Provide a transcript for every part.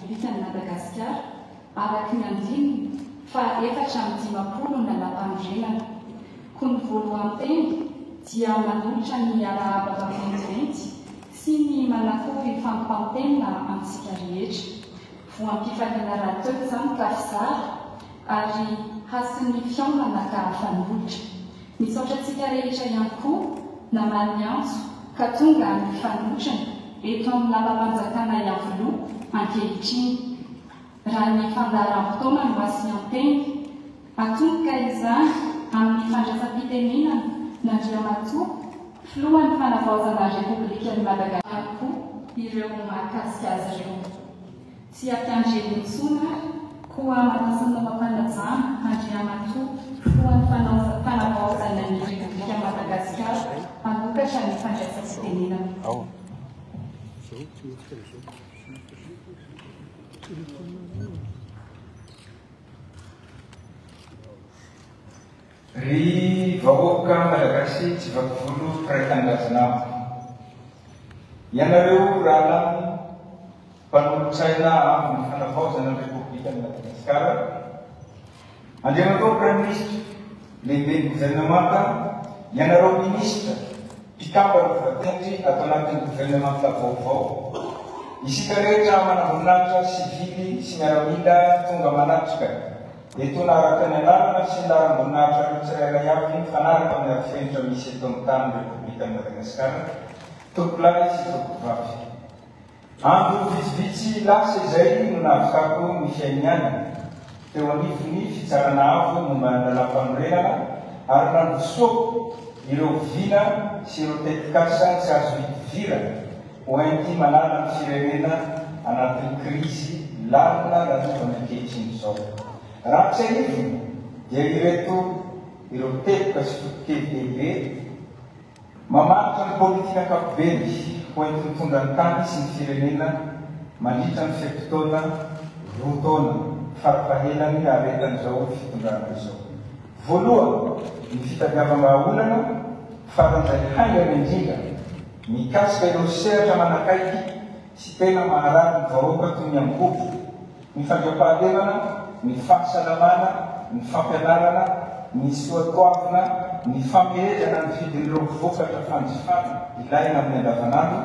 Repoblikan'i Madagasikara araka ny andininy faha 54 ny Lalàmpanorenana. Koa ny voalohan-teny dia manolotra ny arahaba vaventiventy sy ny manakory fampampenina antsika rehetra. Voam-pifaliana rahateo izany ka fizara ary hasin'ny fihaonana ka fanolotra. Misaotra antsika rehetra ihany koa namaly ny antso ka tonga nifanotrona eto amin'ny lapam-panjakana Iavoloha ankehitriny. Raha ny fandaharam-potoana no asian-teny, atomboka izany amin'ny fandraisam-pitenenana n'Andriamatoa Filohan'ny Fanavaozana Repoblikan'i Madagasikara ihany koa ireo mahakasika azy ireo. Tsy hampiandry ela intsony ary, koa manasa anao am-panajana, Andriamatoa Filohan'ny Fanavaozana ny Repoblikan'i Madagasikara hanokatra ny fandraisam-pitenenana. Ry vahoaka Malagasy tsy vaky volo mpiray tanindrazana amiko. Ianareo rahalahy mpanolotsaina avon'ny fanavaozana ny Repoblikan'i Madagasikara, Andriamatoa Praiminisitra, Lehiben'ny Governemanta, ianareo Minisitra, mpikambana voatendry ato anatin'ny Governemanta vaovao, isika rehetra manamboninahitra sivily sy miaramila tonga manatrika, Etoana araka ny anarana sy ny laharam-boninahitrareo tsirairay avy mifanaraka amin'ny arofenitra misy eto amin'ny tany Repoblikan'i Madagasikara, tompokolahy sy tompokovavy. Andro vitsivitsy lasa izay no nahavitako ny fiainianana teo anivon'ny Fitsarana Avo momba ny Lalàmpanorenana ary nandrosoako ireo vina sy ireo tetikasa tsy azo idivirana ho enti-manala ny firenena anatin'ny krizy lalina lalovany ankehitriny izao. Raha tsiahivina dia ireto ireo teboka sy foto-kevi-dehibe mamaritra ny politika ankapobeny ho enti-mitondra ny tany sy ny firenena mandritra ny fe-potoana roa taona farafahelany haharetan'izao fitondrana izao. Voalohany, ny fitadiavam-bahaolana faran'izay haingana indrindra mikasika ireo sehatra manakaiky sy tena maharary ny vahoaka toy ny angovo, ny fandriampahalemana, ny fahasalamana, ny fampianarana, ny soatoavina, ny famehezana ny vidin'ireo vokatra fanjifana ilaina amin'ny andavanandro,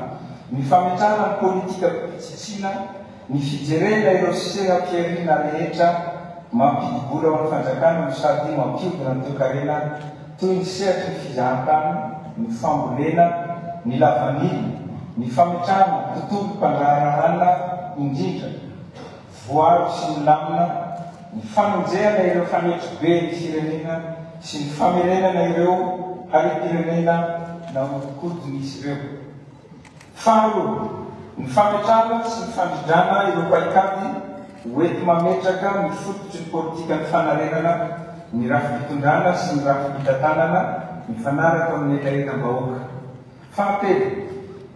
ny fametrahana ny politikam-pitsitsiana Ny fijerena ireo seha-pihariana rehetra mampidi-bola ho an'ny fanjakana no sady mampiodina ny toekarena toy ny sehatry ny fizahantany, ny fambolena, ny lavanila, ny fametrahana tontolom-pandraharahana indrindra voaro sy milamina, ny fanenjehana ireo fanetribe ny firenena sy ny famerenana ireo harem-pirenena nahodinkodin'izy ireo. Faharoa, ny fametrahana sy ny fandrindrana ireo paikady hoenti-mametraka ny fototry ny politikan'ny fanarenana ny rafi-pitondrana sy ny rafi-pitantanana mifanaraka amin'ny hetahetam-bahoaka. Fahatelo,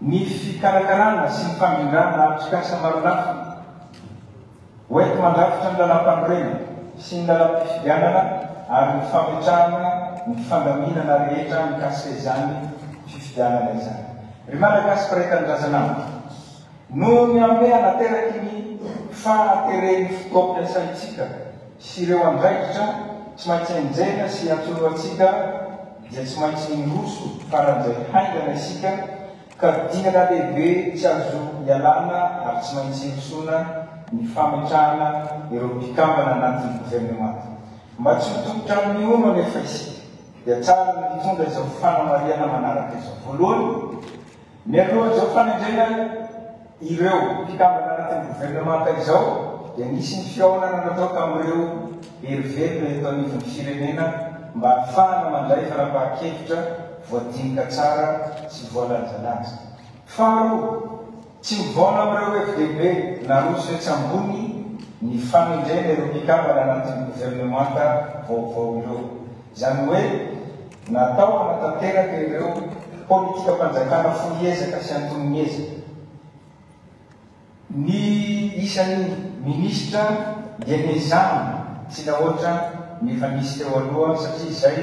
ny fikarakarana sy ny fandrindrana atrikasa marolafy. Hoenti-mandrafitra ny lalàmpanorenana sy ny lalàm-pifidianana ary ny fametrahana ny fandaminana rehetra mikasika izany fifidianana izany. Ry Malagasy mpiray tanindrazana amiko, noho ny hamehana ateraky ny fahateren'ny fotoam-piasaintsika sy ireo andraikitra tsy maintsy enjehina sy iantsorohantsika dia tsy maintsy miroso faran'izay haingana isika Ka dingana lehibe tsy azo ialana ary tsy maintsy hirosoana ny fametrahana ireo mpikambana anatin'ny governemanta. Mba tsy ho tompon-trano mihono anefa isika dia tsara ny mitondra izao fanamarihana manaraka izao. Voalohany, mialohan'izao fanendrena ireo mpikambana anatin'ny governemanta izao dia nisy ny fihaonana natao tamin'ireo hery velona eto anivon'ny firenena mba hahafahana mandray fanapahan-kevitra voadinika tsara sy voalanjalanja. Faharoa, tsy mivaona amin'ireo hevi-dehibe naroso etsy ambony ny fanendrena ireo mpikambana anatin'ny governemanta vaovao ireo. Izany hoe, natao hanatanteraka ireo politikam-panjakana fohy ezaka sy antonony ezaka. Ny isan'ny minisitra dia nezahana tsy nahoatra ny efa nisy teo aloha satria izay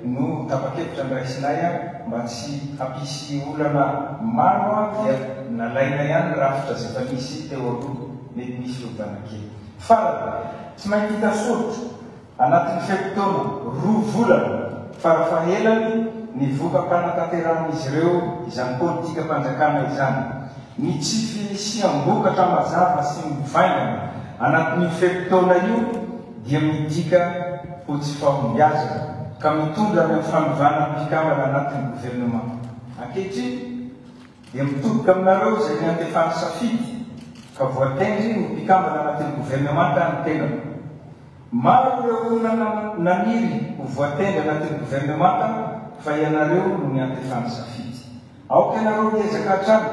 no tapa-kevitra noraisinay mba tsy hampisy olana maro dia nalaina ihany ny rafitra izay efa nisy teo aloha. mety misy fiovana kely. Farany, tsy maintsy hita soritra anatin'ny fe-potoana roa volana farafahelany ny voka-panatanterahan'izy ireo izany politikam-panjakana izany. Ny tsy fisiam-bokatra mazava sy mivaingana anatin'io fe-potoana io dia midika ho tsy fahombiazana ka mitondra any amin'ny fanovana ny mpikambana anatin'ny governemanta. Ankehitriny dia mitodika aminareo izay niantefan'ny safidy ka voatendry ho mpikambana anatin'ny governemanta ny tenako. Maro ireo olona naniry ho voatendry anatin'ny governemanta fa ianareo no niantefan'ny safidy. Aoka ianareo hiezaka hatrany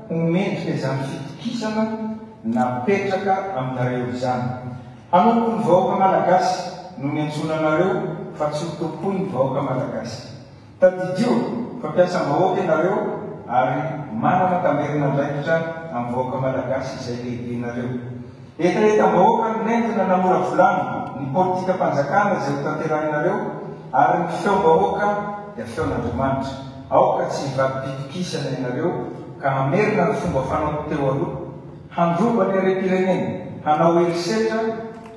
ho mendrika izany fitokisana napetraka aminareo izany. Hanompo ny vahoaka Malagasy no niantsoana anareo fa tsy ho tompoin'ny vahoaka Malagasy. Tadidio fa mpiasam-bahoaka ianareo ary manana tamberin'andraikitra amin'ny vahoaka Malagasy izay lehibenareo. Hetahetam-bahoaka no nentina namolavolana ny politikam-panjakana izay hotanterahinareo ary ny feom-bahoaka dia feon'Andriamanitra. Aoka tsy hivadi-pitokisana ianareo ka hamerina ny fomba fanao teo aloha, handroba ny harem-pirenena, hanao herisetra,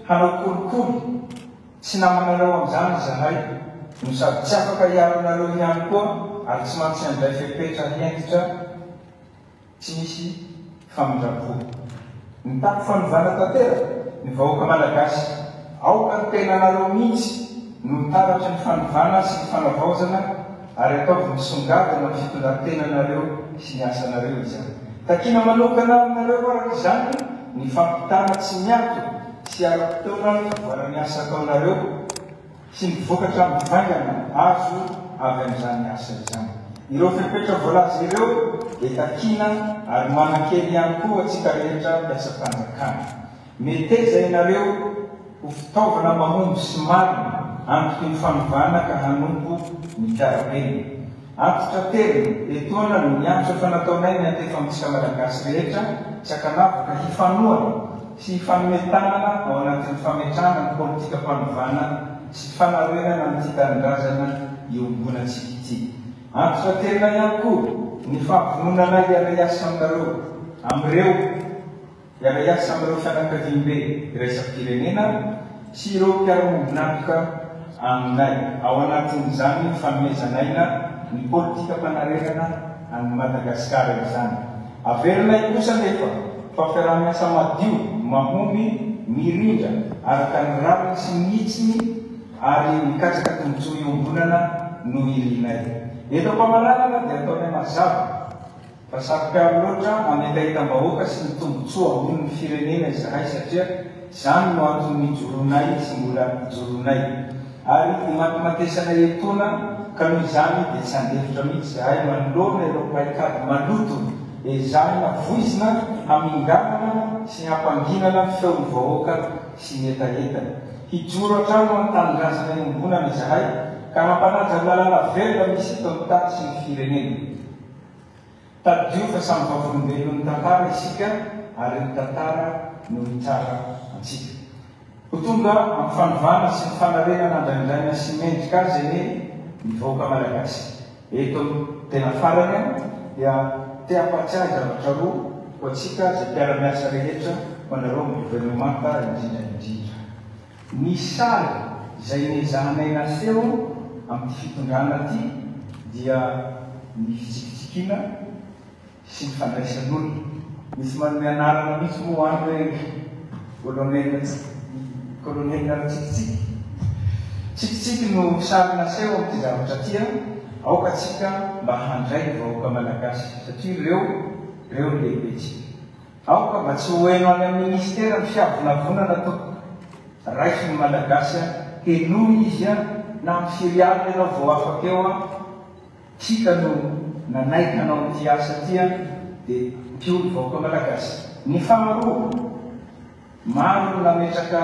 hanao kolikoly. Tsy namanareo amin'izany izahay, no sady tsy afaka hiaro anareo ihany koa ary tsy mantsy handray fepetra hentitra tsy misy famindram-po. Mitaky fanovana tanteraka ny vahoaka Malagasy. Aoka ny tenanareo mihitsy no taratry ny fanovana sy ny fanavaozana ary ataovy misongadina amin'ny fitondran-tenanareo sy ny asanareo izany. Takiana manokana aminareo araka izany ny fampitana tsy miato sy ara-potoana ny fivoaran'ny asa ataonareo sy ny vokatra mivaingana azo avy amin'izany asa izany. Ireo fepetra voalaza ireo dia takiana ary manan-kery ihany koa antsika rehetra mpiasam-panjakana. Meteza ianareo ho fitaovana mahomby sy marina antoky ny fanovana ka hanompo ny mpiara-belona. Antitra teriny, etoana no miantso efa nataonay miantefa amintsika Malagasy rehetra tsy ankanavaka hifanohana sy hifanome tanana ao anatin'ny fametrahana ny politikam-panovana sy fanarenana an'ity tanindrazana iombonantsika ity. Antitra terina ihany koa ny fahavononanay hiara-hiasa aminareo, amin'ireo. Hiara-hiasa amin'ireo fianakaviambe iraisam-pirenena sy ireo mpiara-miombon'antoka aminay, ao anatin'izany fanomezan'aina ny politikam-panarenana an'i Madagasikara izany. Averinay kosa anefa fa fiaraha-miasa madio, mahomby, mirindra araka ny rariny sy ny hitsiny ary mikatsaka tombontsoa iombonana no irinay. Eto am-pamaranana dia ataonay mazava, Fa saro-piaro loatra amin'ny hetahetam-bahoaka sy ny tombontsoa ambonin'ny firenena izahay satria izany no antony nijoroanay sy mbola ijoroanay. Ary imatimatesanay etoana ka noho izany dia tsy handefitra mihitsy izahay manoloana ireo paikady maloto ezahina voizina haminganana sy hampanginana ny feon'ny vahoaka sy ny hetahetany. Hijoro hatrany ho an'ny tanindrazana iombonana izahay ka hampanaja ny lalàna velona misy eto amin'ny tany sy ny firenena. Tadidio fa samy vavolombelon'ny tantara isika ary ny tantara no hitsara antsika. Ho tonga amin'ny fanovana sy ny fanarenana andraindraina sy mendrika azy anie ny vahoaka malagasy. Eto amin'ny tena farany dia te hampatsiahy zavatra roa ho antsika izay mpiara-miasa rehetra ho anareo amin'ny governemanta indrindra indrindra. Ny sary izay nezahanay naseho amin'ity fitondrana ity dia ny fitsikitsikiana sy ny fandraisan'olona. Misy manome anarana mihitsy moa any hoe colonel colonel Ratsikitsiky. Tsikitsiky no sary naseho amin'ity zavatra ity an! Aoka tsika mba handray ny vahoaka malagasy satria ireo ireo ny lehibentsika. Aoka mba tsy ho heno any amin'ny ministera ny fiavonavonana tompoko. Raiso ny Malagasy a, henoy izy a, na amin'ny firy alina ianao vao afaka eo a, tsika no nanaiky hanao an'ity asa ity a, dia ampio ny vahoaka Malagasy. Ny faharoa, maro ny nametraka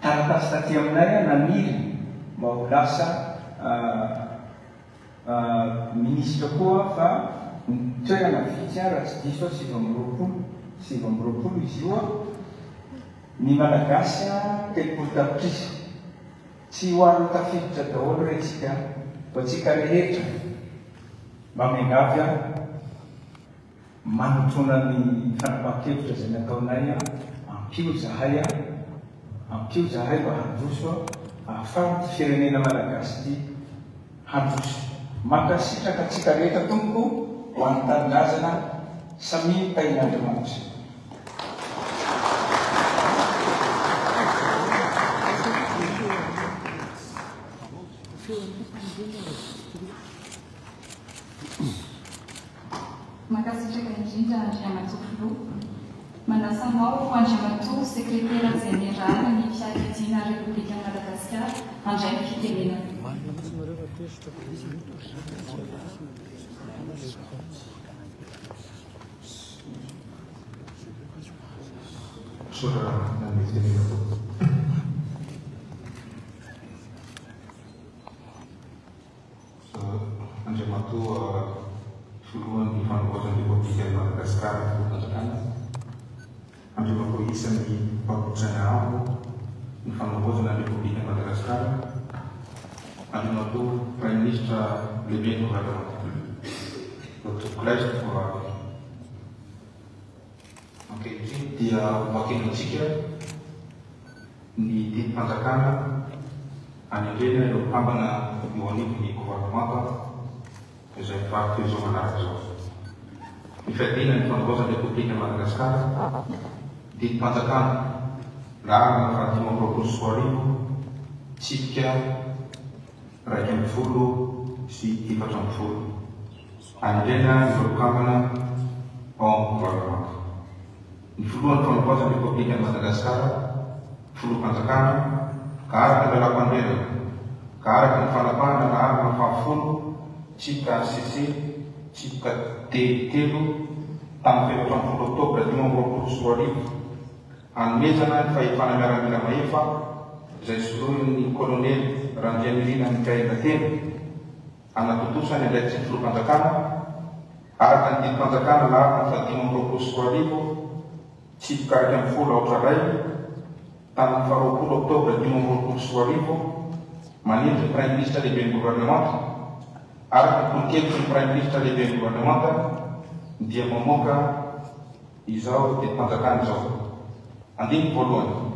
taratasy taty aminay a, naniry mba ho lasa Minisitra koa fa ny toerana vitsy raha tsy diso aho 29, 29 izy io ny Malagasy 30 tapitrisa. Tsy ho ary ho tafiditra daholo re tsika ho antsika rehetra mba miangavy aho. Manotrona ny fanapahan-kevitra izay nataonay, ampio izahay, ampio izahay mba handroso ahafahan'ity firenena malagasy ity handroso. Mankasitraka antsika rehetra tompoko ho an'ny tanindrazana, samia tahin'Andriamanitra. Mankasitraka indrindra Andriamatoa Filoha. Manasa anao Andriamatoa Sekretera Jeneralin'ny Fiadidiana Repoblikan'i Madagasikara handray ny fitenenana. Misaotra nanome fitenenana tompoko. Andriamatoa Filohan'ny Fanavaozan'ny Repoblikan'i Madagasikara Filoham-panjakana, Andriamatoa isan'ny mpanolotsaina avo ny Fanavaozana ny Repoblikan'i Madagasikara, Andriamatoa Praiminisitra Lehiben'ny Governemanta, Tompokolahy sy Tompokovavy. Ankehitriny dia hovakiana antsika ny didim-panjakana anendrena ireo mpikambana eo anivon'ny governemanta izay mivaky toy izao manaraka izao. Ny fiadiana ny fanavaozan'ny Repoblikan'i Madagasikara, didim-panjakana laharana faha 2025, tsipika 11 sy 14. Anendrena ireo mpikambana ao amin'ny governemanta. Ny Filohan'ny Fanavaozan'ny Repoblikan'i Madagasikara, Filoham-panjakana, ka araka ny Lalàmpanorenana, ka araka ny fanapahana laharana fahafolo, tsipika HCC, tsipika D telo, tamin'ny faha-14 oktobra 2025, hanomezana ny fahefana miaramila mahefa izay soloin'ny Kolonely Randrianirina Michaël Telo, Hanatontosa ny andraikitry ny filoham-panjakana, araka ny didim-panjakana laharana faha 2025, tsipika 11 aotra iray, tamin'ny faha-20 oktobra 2025, manendry ny Praiminisitra lehiben'ny governemanta, araka ny tolo-kevitry ny Praiminisitra lehiben'ny governemanta, dia mamoaka izao didim-panjakana izao. Andininy voalohany.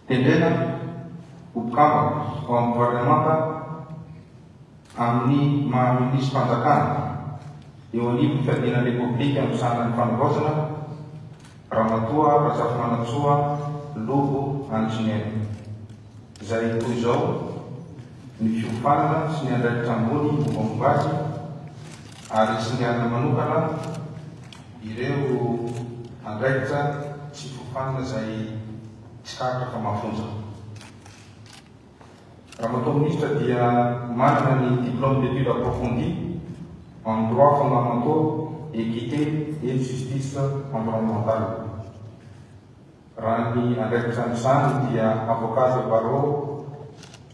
Tendrena ho mpikambana ao amin'ny governemanta amin'ny maha minisi-panjakana eo anivon'ny fiadiana ny Repoblika misahana ny Fanavaozana, Ramatoa Razafimanantsoa Lobo Andriniaina, izay toy izao ny fiofanana sy ny andraikitra ambony mombamomba azy ary singanina manokana ireo andraikitra sy fiofanana izay Tsikaritra fa mafonja. Ramatoa Minisitra dia manana ny Diplôme d'études approfondies en droits fondamentaux, équité et justice environnementale. Raha ny andraikitra amin'izany dia avocat de barreau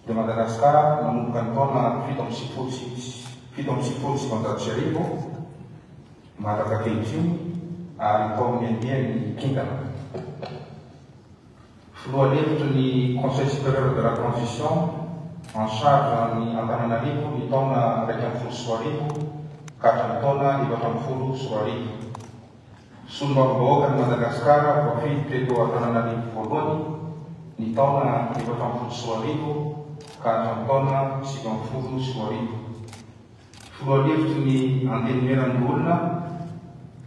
de Madagascar nanomboka ny taona 1997 mandraka ankehitriny ary tao amin'ny andiany Kintana. Filoha lefitry ny Conseil supérieur de la transition en charge ny Antananarivo ny taona 2011 ka hatramin'ny taona 2014. Solombavambahoakan'i Madagasikara voafidy teto Antananarivo voalohany ny taona 2014 ka hatramin'ny taona 2019. Filoha lefitry ny Antenimierandoholona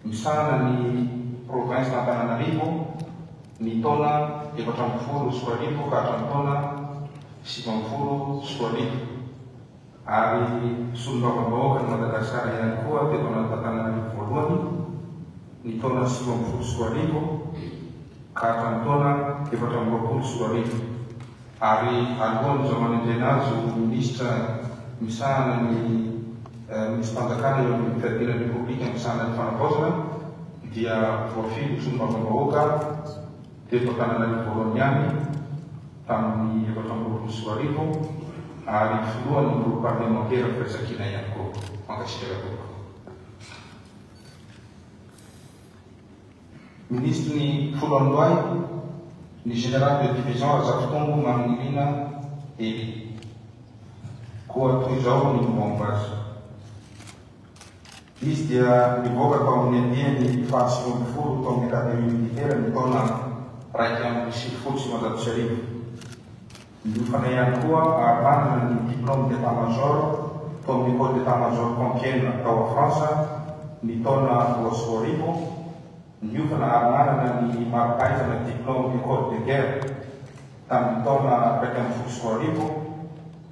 misahana ny province-n'Antananarivo ny taona 2014 ka hatramin'ny taona 2019 ary solombavambahoakan'i Madagasikara ihany koa teto Antananarivo voalohany ny taona 2019 ka hatramin'ny taona 2024. Ary alohan'izao nanendrena azy ho minisitra misahana ny minisi-panjakana eo anivon'ny fiadiana ny Repoblika misahana ny fanavaozana dia voafidy ho solombavambahoaka teto Antananarivo voalohany ihany tamin'ny 2024 ary filohan'ny groupe parlemantera Firaisankina ihany koa. Mankasitraka tompoko. Minisitry ny Foloalindahy, ny Général de Division Razafitombo Maminirina Elie. Koa toy izao ny mombamomba azy. Izy dia nivoaka tao amin'ny andiany faha-19 tao amin'ny Académie Militaire ny taona 1991. Niofana ihany koa ary manana ny diplôme d'état-major tao amin'ny École d'état-major Compiègne tao Frantsa ny taona 2002. Niofana ary manana ny mari-pahaizana diplôme École de guerre tamin'ny taona 2011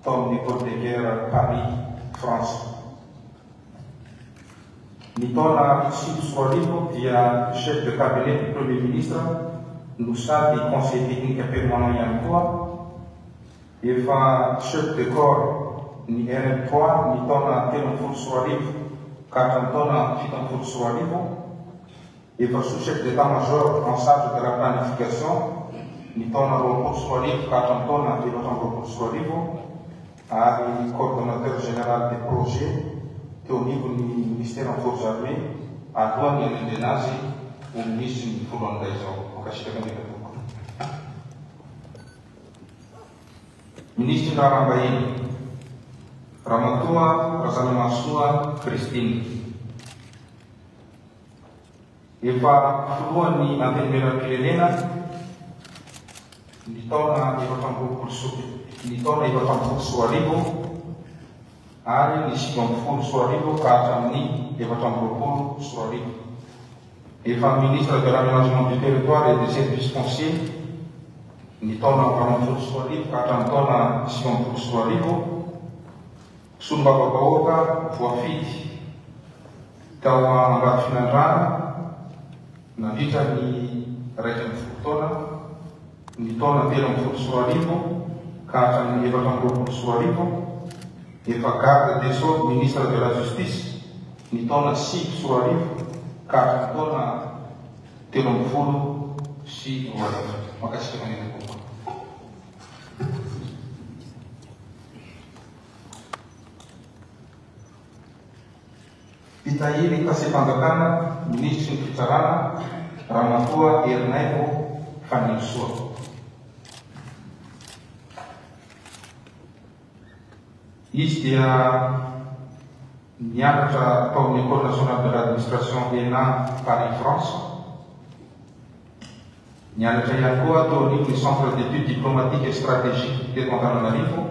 tao amin'ny École de guerre Paris, France. Ny taona 2009 dia chef de cabinet du Premier ministre no sady conseiller technique permanent ihany koa. Efa chef de corps ny RM3 ny taona 2013 ka hatramin'ny taona 2017. Efa sous-chef d'état-major en charge de la planification ny taona 2020 ka hatramin'ny taona 2024 ary coordonnateur général des projets teo anivon'ny ministeran'ny Forces armées alohan'ny hanendrena azy ho minisitry ny foloalindahy izao. Mankasitraka indrindra tompoko. Minisitry ny Raharaham-bahiny, Ramatoa Razanamahasoa Christine. Efa filohan'ny Antenimierampirenena ny taona 24 sy ny taona 2014 ary ny 2019 ka hatramin'ny 2024. Efa ministre de l'aménagement du territoire et des services fonciers ny taona 2018 ka hatramin'ny taona 2019. Solombavambahoaka voafidy tao Ambatofinandrahana nandritra ny 11 taona, ny taona 2013 ka hatramin'ny 2024, efa garde des sceaux ministre de la justice ny taona 2009 ka hatramin'ny taona 2013. Mankasitraka indrindra tompoko. Mpitahiry kasem-panjakana Minisitry ny Fitsarana, Ramatoa Herinaivo Fanirisoa. Izy dia nianatra tao amin'ny École Nationale de l'Administration ENA Paris France. Nianatra ihany koa teo anivon'ny Centre d'études diplomatiques et stratégiques teto Antananarivo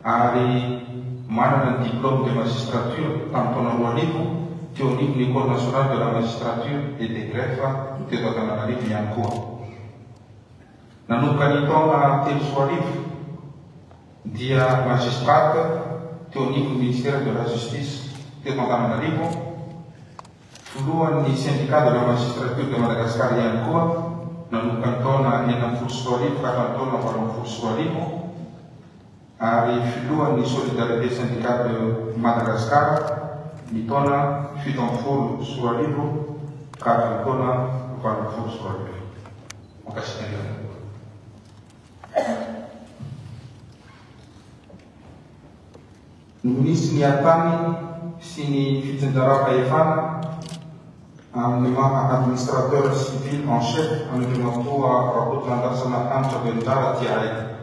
ary manana ny diplôme de magistrature tamin'ny taona 2000 teo anivon'ny École nationale de la magistrature et des greffes teto Antananarivo ihany koa. Nanomboka ny taona 2003 dia magistrate teo anivon'ny ministère de la Justice teto Antananarivo. Filohan'ny Syndicat de la Magistrature de Madagascar ihany koa nanomboka ny taona 2016 ka hatramin'ny taona 2018 ary filohan'ny Solidarité Syndicale de Madagascar ny taona 2017 ka hatramin'ny taona 2018. Mankasitraka indrindra. Ny minisitry ny Haritany sy ny fitsinjaram-pahefana amin'ny maha administrateur civil en chef an'Andriamatoa Rakotonandrasana Hanitra Velonjara Tiaray.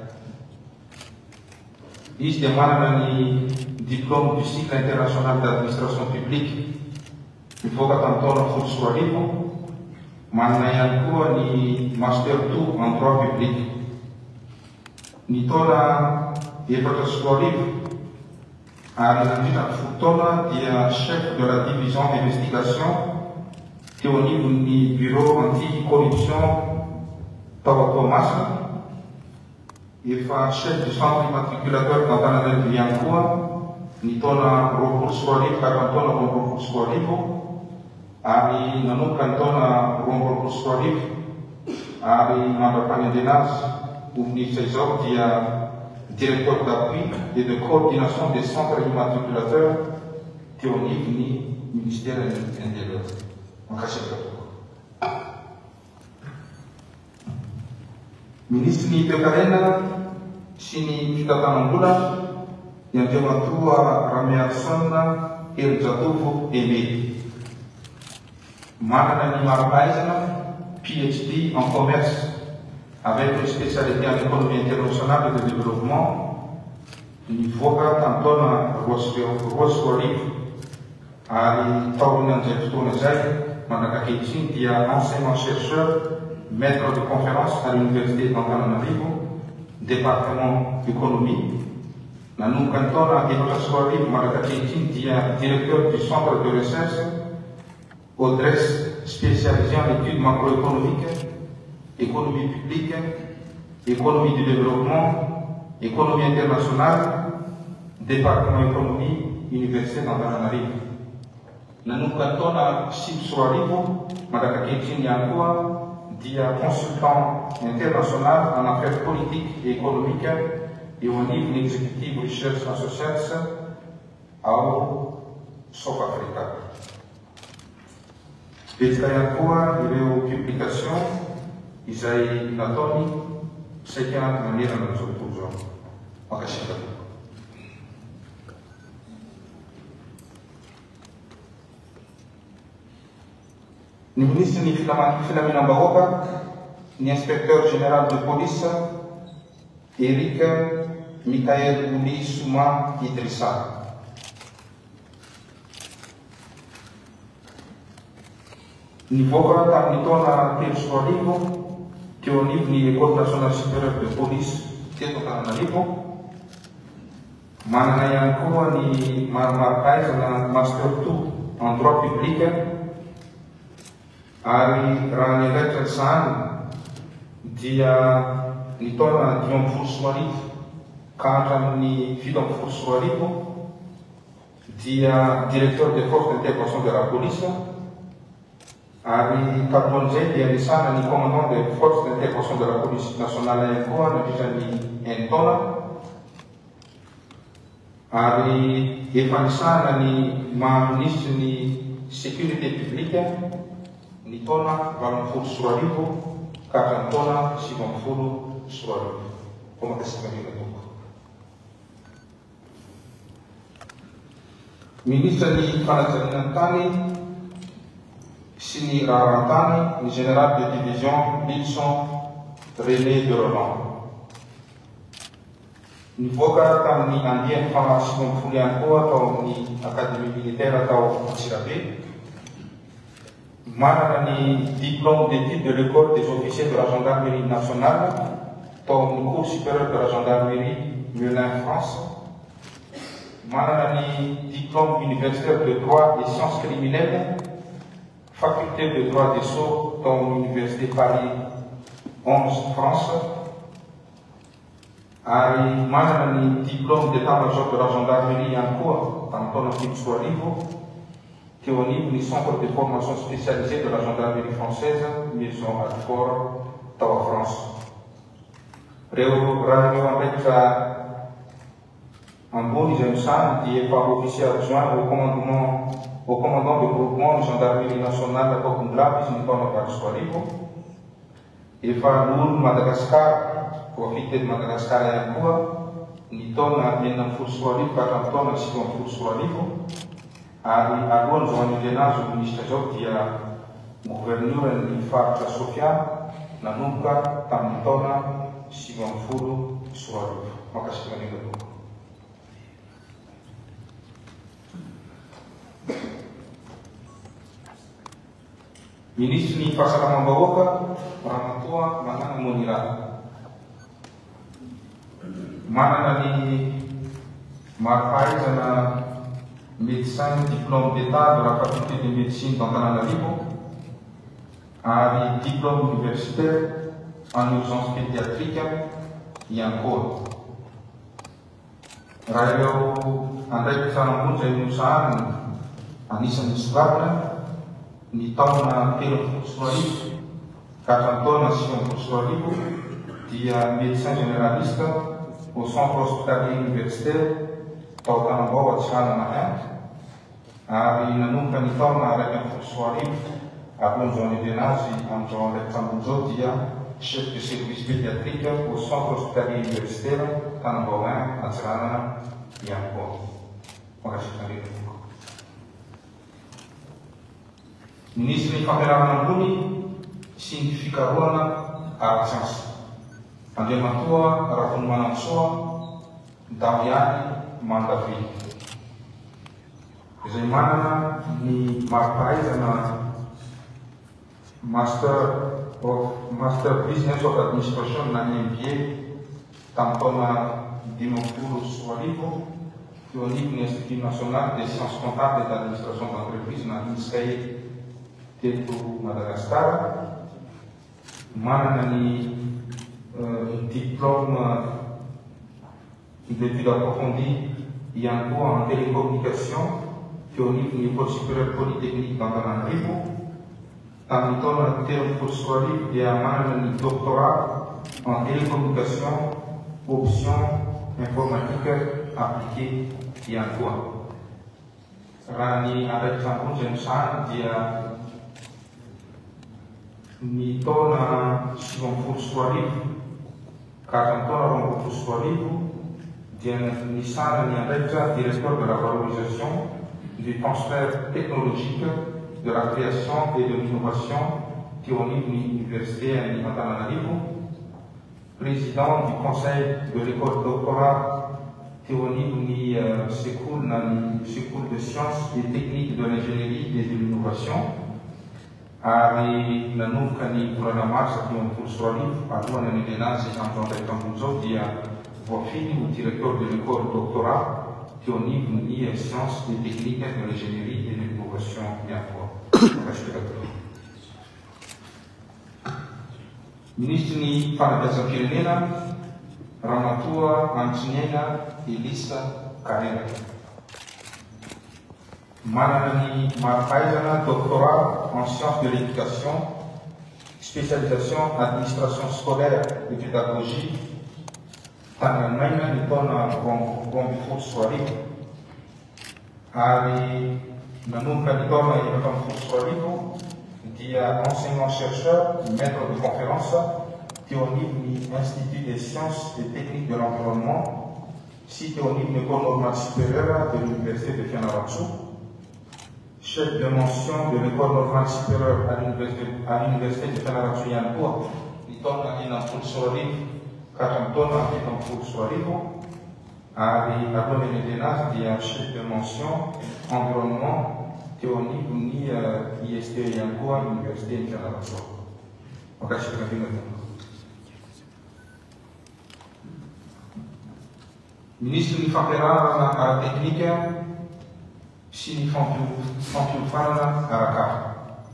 Izy dia manana ny diplôme du cycle international d'administration publique nivoaka tamin'ny taona 2010, manana ihany koa ny master two en droit public. Ny taona 2004 ary nandritra ny folo taona dia chef de la division d'investigation teo anivon'ny bureau anti-corruption tao Toamasina, efa chef du centre immatriculateur d'Antananarivo ihany koa ny taona 2020 ka hatramin'ny taona 2022 ary nanomboka ny taona 2022 ary mandra-panendrena azy ho minisitra izao dia directeur d'appui et de coordination des centres immatriculateurs teo anivon'ny ministeran'ny Intérieur. Mankasitraka tompoko. Minisitry ny Toekarena sy ny Fitantanam-bola, ny Andriamatoa Ramiarison Herijatovo Aimé. Manana ny mari-pahaizana PhD en commerce avec une spécialité en économie internationale et de développement nivoaka tamin'ny taona 2002. Ary taorian'izay fotoana izay, mandrak'ankehitriny dia enseignant chercheur, maître de conférence à l'université d'Antananarivo, département économie. Nanomboka ny taona 2004 mandrak'ankehitriny dia directeur du centre de recherche ODRES spécialisé en études macroéconomiques, économie publique, économie du développement, économie internationale, département économie, université d'Antananarivo. Nanomboka ny taona 2009 mandrak'ankehitriny ihany koa dia consultant international en affaires politiques et économiques eo anivon'ny Executive Research Associates ao South Africa. Betsaka ihany koa ireo publication izay nataony saika nanerana an'izao tontolo izao. Mankasitraka tompoko. Ny minisitry ny filaminam-bahoaka, ny inspecteur général de police Eric Michael Ouli Souma Idrissa. Nivoaka tamin'ny taona 2003 teo anivon'ny Ecole Nationale Supérieure de Police teto Antananarivo. Manana ihany koa ny mari-pahaizana Master 2 en Droit Public ary raha ny andraikitra ny sahaniny dia ny taona 2015 ka hatramin'ny 2017 dia Directeur des Forces d'Intervention de la Police ary talohan'izay dia nisahana ny Commandant des Forces d'Intervention de la Police Nationale ihany koa nandritra ny enin-taona ary efa nisahana ny maha minisitry ny Sécurité Publique ny taona 2018 ka hatramin'ny taona 2019. Koa mankasitraka indrindra tompoko. Minisitra ny fanajariana ny tany sy ny raharahan-tany, ny Général de division Lilson René de Roland. Nivoaka tamin'ny andiany faha 90 ihany koa tao amin'ny Académie militaire tao Antsirabe. Manana ny diplôme d'études de l'école des officiers de la gendarmerie nationale tao amin'ny cours supérieur de la gendarmerie Melun France. Manana ny diplôme universitaire de droit et sciences criminelles, faculté de droit des sceaux tao amin'ny université Paris 11 France. Ary manana ny diplôme d'état-major de la gendarmerie ihany koa tamin'ny taona 2007 teo anivon'ny centre de formation spécialisée de la gendarmerie française Maison Alfort tao France. Reo raha ireo andraikitra ambony izay nosahaniny dia efa officier adjoint au commandement au commandant de groupement ny gendarmerie nationale tao Bongolava izy ny taona 2008. Efa loholon'i Madagasikara, voafidy teto Madagasikara ihany koa ny taona 2016 ka hatramin'ny taona 2019 ary alohan'izao hanendrena azy ho minisitra izao dia governoran'ny faritra Sofia nanomboka tamin'ny taona 2019. Mankasitraka indrindra tompoko. Minisitry ny Fahasalamam-bahoaka, Ramatoa Manana Monira. Manana ny mari-pahaizana Médecin Diplôme d'État de la Faculté de Médecine d'Antananarivo ary Diplôme Universitaire en Urgence Pédiatrique ihany koa. Raha ireo andraikitra ambony izay nosahaniny, anisan'ny nisongadina, ny taona 2013 ka hatramin'ny taona 2019 dia médecin généraliste au centre hospitalier universitaire tao Tanambao Antsiranana I ary nanomboka ny taona 2011 alohan'izao anendrena azy amin'izao andraikitra ambony izao dia chef de service pédiatrique au centre hospitalier universitaire Tanambao I Antsiranana ihany koa. Mankasitraka indrindra tompoko. Minisitry ny Fampianarana ambony sy ny fikarohana ara-tsiansa, Andriamatoa Rakonomanantsoa Damiany Mandaville. Izay manana ny mari-pahaizana Master of Master Business of Administration na MBA tamin'ny taona 2050 teo anivon'ny Institut National des Sciences Comptables et d'Administration d'Entreprise na INSCAE teto Madagasikara. Manana ny diplôme d'études approfondies ihany koa en télécommunication teo anivon'ny École supérieure polytechnique d'Antananarivo. Tamin'ny taona 2013 dia manana ny doctorat en télécommunication option informatique appliquée ihany koa. Raha ny andraikitra ambony izay nosahany dia ny taona 2019 ka hatramin'ny taona 2022 dia nisahana ny andraikitra directeur de la valorisation du transfert technologique, de la création et de l'innovation teo anivon'ny Université an'i Antananarivo, Président du conseil de l'école doctorat teo anivon'ny sekoly na ny sekoly de sciences et techniques de l'ingénierie et de l'innovation ary nanomboka ny volana marsa 2015 alohan'ny hanendrena azy amin'izao andraikitra ambony izao dia voafidy ho directeur de l'école doctorat teo anivon'ny sciences et techniques de l'ingénierie et de l'innovation ihany koa. Mankasitraka tompoko. Minisitry ny Fanabeazam-pirenena, Ramatoa Hanitriniaina Elisa Karera. Manana ny mari-pahaizana Doctorat en Sciences de l'Education, Spécialisation Administration Scolaire et Pédagogie tany Alemaina ny taona 2012. Ary nanomboka ny taona 2014 dia enseignant chercheur, maître de conférence teo anivon'ny Institut des sciences et techniques de l'environnement sy teo anivon'ny École normale supérieure de l'Université de Fianarantsoa, chef de mention de l'École normale supérieure à l'Université de Fianarantsoa ihany koa ny taona 2016 ka hatramin'ny taona 2017. Ary alohan'ny hanendrena azy dia chef de mention environnement teo anivon'ny ISTE ihany koa Université-n'i Fianarantsoa. Mankasitraka indrindra tompoko. Minisitry ny fampianarana ara-teknika sy ny fampiofanana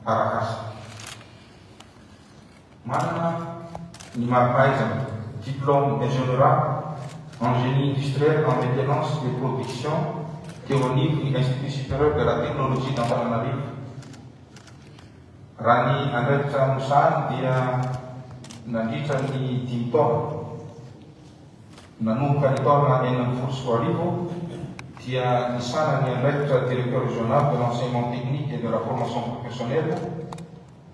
arak'asa. Manana ny mari-pahaizana, diplôme d'ingénierat en génie industriel en maintenance et production, teo anivon'ny Institut supérieur de la technologie d'Antananarivo. Raha ny andraikitra nosahany dia nandritra ny dimy taona, nanomboka ny taona 2016 dia nisahana ny andraikitra directeur régional de l'enseignement technique et de la formation professionnelle,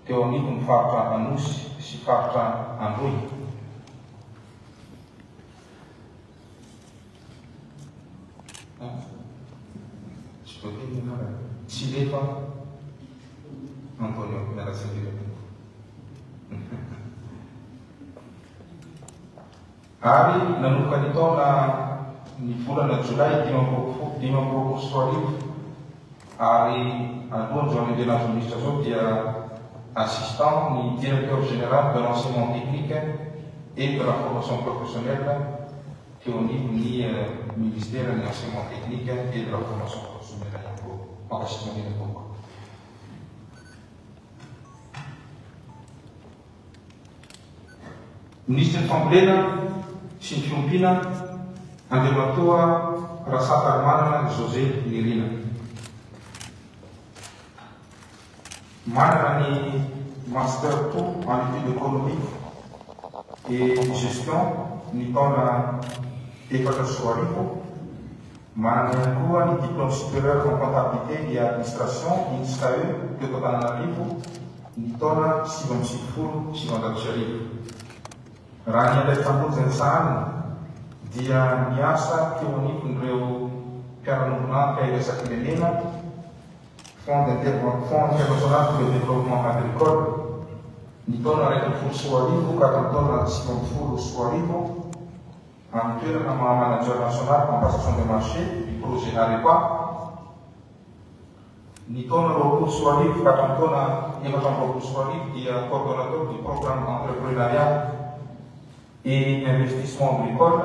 teo anivon'ny faritra Anosy sy faritra Androy. Tsy voateny ny anarany. Tsilefa Antonio, miala tsiny indrindra tompoko. Ary nanomboka ny taona ny volana jolay 2025 ary alohan'izao hanendrena azy ho minisitra izao dia assistant ny directeur général de l'enseignement technique et de la formation professionnelle teo anivon'ny ministeran'ny enseignement technique et de la formation professionnelle ihany koa. Mankasitraka indrindra tompoko. Minisitry ny Fambolena sy ny Fiompiana, Andriamatoa Rasatarimanana José Nirina. Manana ny Master two en études économiques et gestion ny taona 2004. Manana ihany koa ny diplôme supérieur en comptabilité et administration, INSCAE, teto Antananarivo, ny taona 1999. Raha ny andraikitra ambony izay nosahaniny dia niasa teo anivon'ireo mpiara-miombon'antoka iraisam-pirenena, Fonds Fonds International pour le Développement Agricole, ny taona 2011 ka hatramin'ny taona 2019, amin'ny toerana maha Manager National en Passation de Marché du projet AREPA. Ny taona 2020 ka hatramin'ny taona 2024 dia coordonnateur du programme d'entrepreneuriat et investissement agricole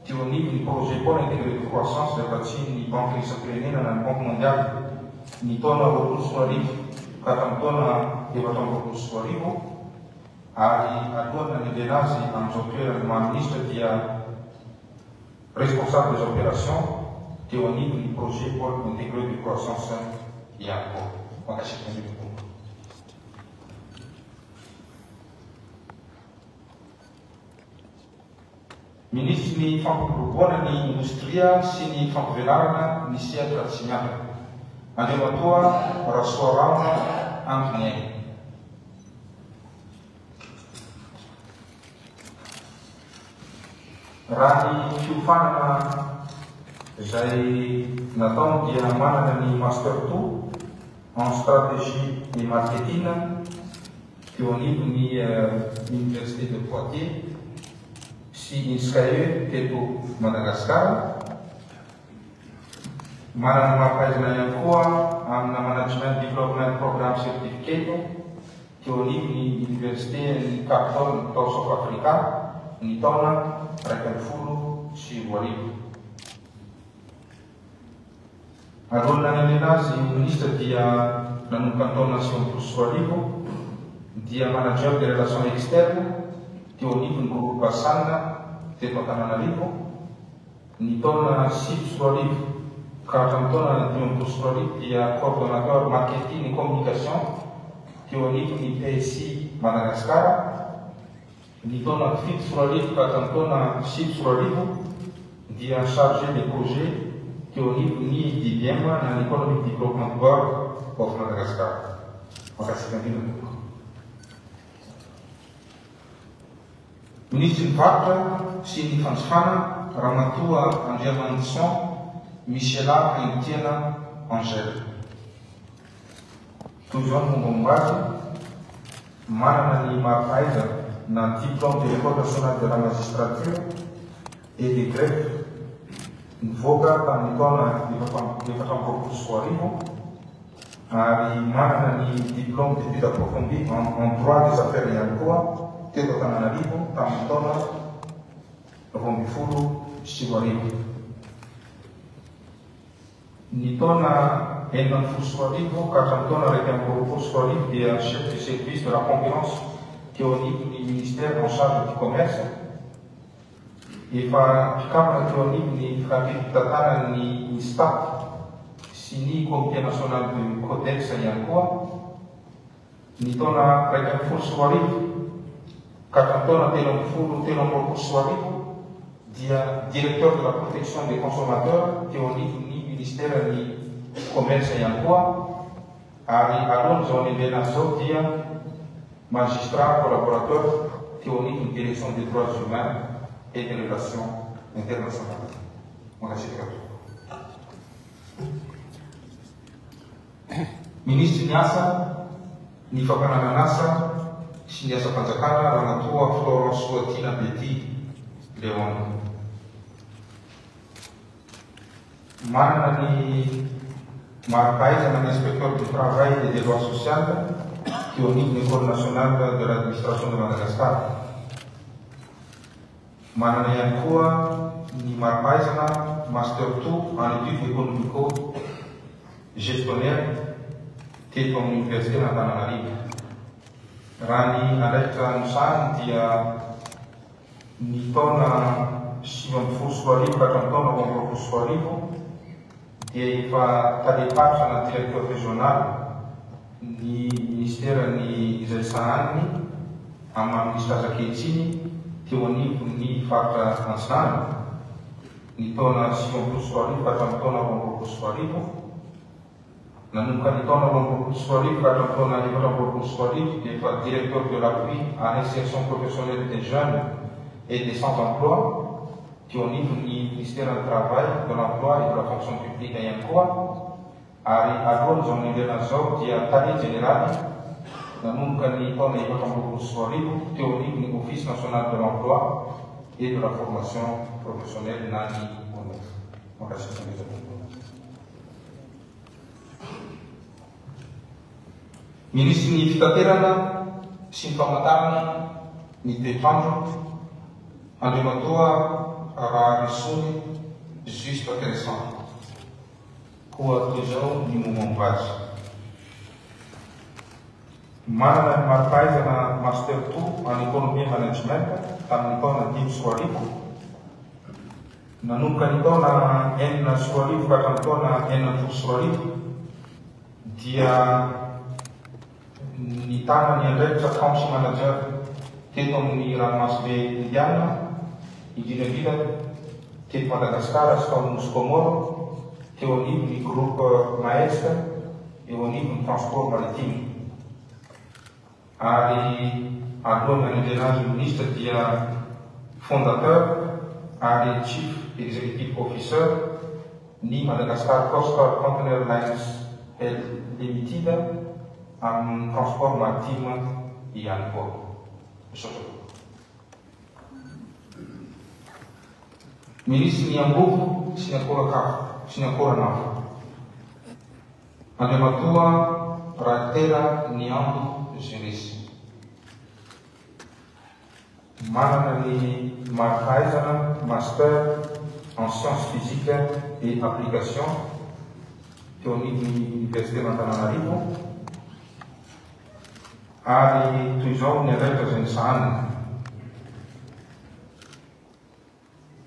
teo anivon'ny projet pôle intégré de croissance izay vatsian'ny Banky Iraisam-pirenena na ny Banque Mondiale ny taona 2020 ka hatramin'ny taona 2024 ary alohan'ny nanendrena azy amin'izao toerana maha minisitra dia Responsable des opérations teo anivon'ny projet pôle intégré de croissance ihany koa. Mankasitraka indrindra tompoko. Minisitry ny Fampiroboroboana ny Indostria sy ny Fampivelarana ny sehatra tsy miankina, Andriamatoa Rasoarahona Andriniaina. Raha ny fiofanana izay nataony dia manana ny Master Two en Stratégie et Marketing teo anivon'ny Université de Poitiers sy INSCAE teto Madagasikara. Manana mari-pahaizana ihany koa amina Management Development Program Certificate teo anivon'ny Oniversiten'i Cape Town tao South Africa ny taona 2011. Alohan'ny nanendrena azy ho minisitra dia nanomboka ny taona 2090 dia manager des relations externes teo anivon'ny groupe San teto Antananarivo. Ny taona 2009 ka hatramin'ny taona 2015 dia coordonnateur marketing et communication teo anivon'ny PSI Madagascar. Ny taona 2007 ka hatramin'ny taona 2009 dia chargé de projet teo anivon'ny EDBM na ny Economic Development Board of Madagascar. Mankasitraka indrindra tompoko. Minisitry ny Varotra sy ny Fanjifana, Ramatoa Andriamanison Michela Haintiana Angèle. Toy izao ny mombamomba azy, manana ny mari-pahaizana na diplôme de l'École nationale de la magistrature et des greffes nivoaka tamin'ny taona 2024 ary manana ny diplôme d'études approfondies en droit des affaires ihany koa teto Antananarivo tamin'ny taona 2012. Ny taona 2016 ka hatramin'ny taona 2021 dia chef de service de la concurrence teo anivon'ny ministère en charge du commerce. Efa mpikambana teo anivon'ny filankevi-pitantanan'ny Instat sy ny Comité national du Codex ihany koa, ny taona 2011 ka hatramin'ny taona 2023 dia Directeur de la protection des consommateurs teo anivon'ny ministeran'ny Commerce ihany koa ary alohan'izao anendrena azy izao dia Magistrat collaborateur teo anivon'ny Direction des droits humains et des relations internationales. Mankasitraka tompoko. Minisitry ny Asa, ny Fampananan'asa sy ny Asam-panjakana Ramatoa Florence Soatiana Betty Léone. Manana ny mari-pahaizana ny Inspecteur du travail et des lois sociales teo anivon'ny Ecole nationale de l'administration de Madagascar. Manana ihany koa ny mari-pahaizana Master 2 en études économico gestionnaire teto amin'ny Oniversite an'Antananarivo. Raha ny andraikitra nosahaniny dia Ny taona 2019 ka hatramin'ny taona 2022 dia efa talem-paritra na directeur régional ny minisiteran'ny izay sahaniny amin'ny maha minisitra azy ankehitriny teo anivon'ny faritra Antsinanana ny taona 2019 ka hatramin'ny taona 2022. Nanomboka ny taona 2022 ka hatramin'ny taona 2024 dia efa Directeur de l'appui à l'insertion professionnelle des jeunes et des sans emploi teo anivon'ny Ministeran'ny Travail, de l'Emploi et de la Fonction publique ihany koa ary alohan'izao nendrena azy izao dia Tale Jeneraly nanomboka ny taona 2024 teo anivon'ny Office National de l'Emploi et de la Formation Professionnelle na ny ONEF. Mankasitraka indrindra tompoko. Minisitry ny Fitaterana sy ny Famantarana ny Toetr'andro, Andriamatoa Raharisony Juste Crescent. Koa toy izao ny mombamomba azy. Manana ny mari-pahaizana Master Two en Economie et Management tamin'ny taona 2005. Nanomboka ny taona 2006 ka hatramin'ny taona 2016 dia nitana ny andraikitra Country Manager teto amin'ny ranomasimbe Indiana, indrindra indrindra teto Madagasikara sy tao amin'ny Nosy Comores, teo anivon'ny Groupe Maersk eo anivon'ny Transport Maritime. Ary alohan'ny nanendrena azy ho minisitra dia fondateur ary Chief Executive Officer ny Madagascar Coastal Container Lines Limited amin'ny transport maritime ihany koa. Misaotra tompoko. Minisitry ny angovo sy ny akoran-kafo sy ny akoran'afo, Andriamatoa Ralitera Niando Juris. Manana ny mari-pahaizana Master en Sciences Physiques et Applications teo anivon'ny Oniversiten'Antananarivo ary toy izao ny andraikitra izay nosahaniny.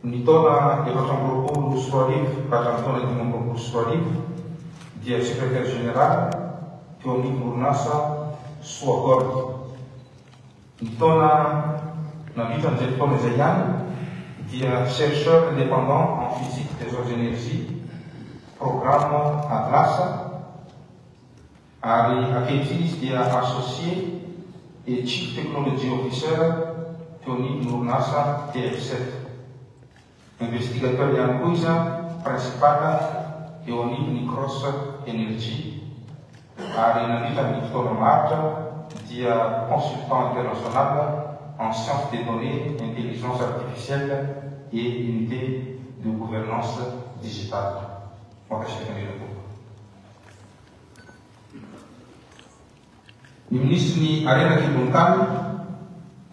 Ny taona 2024 ka hatramin'ny taona 2025 dia Secrétaire Général teo anivon'ny orinasa Soa Gold. Ny taona nandritra an'izay fotoana izay ihany dia Chercheur indépendant en physique des hautes énergies, programme Atlas, Ary ankehitriny izy dia Associé et Chief Technology Officer teo anivon'ny orinasa TF7. Investigateur ihany koa izy principal eo anivon'ny Cross Energy ary nandritra ny fotoana maharitra dia Consultant international en sciences des données, intelligence artificielle et unité de gouvernance digitale. Mankasitraka indrindra tompoko. Ny minisitry ny Harena an-kibon'ny tany